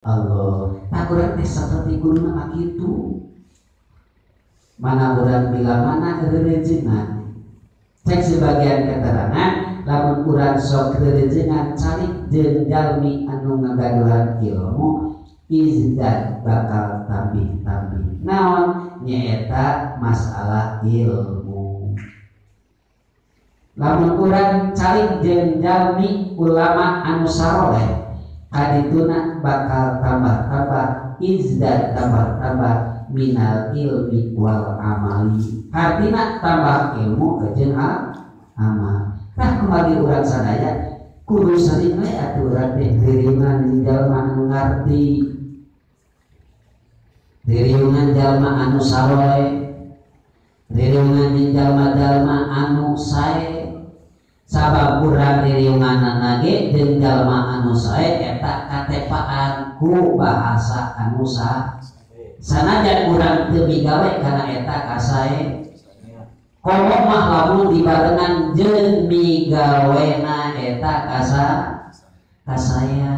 Allah. Tak urang teh seperti guru mah kitu. Mana urang bila mana rerejengan. Cek sebagian keterangan lamun urang sok rerejengan calik jeung jalmi anu ngagaduhan ilmu izdad bakal tambih-tambih. Naon nyaeta masalah ilmu. Lamun urang calik jeung jalmi ulama anu saroleh kadituna bakal tambah-tambah izdad tambah-tambah minal ilmi wal amali. Artina tambah ilmu jeung amal. Tah kembali urang sadaya kudu sering we atuh urang teh ririungan jeung jalma anu ngarti, ririungan jalma anu saroleh, ririungan jeung jalma-jalma anu sae. Sabab urang ririunganana ge jeung jalma anu sae eta katepaan ku bahasa anu sae. Sanajan urang teu migawe kana eta kasae. Komo mah lamun dibarengan jeung migawena eta kasaya.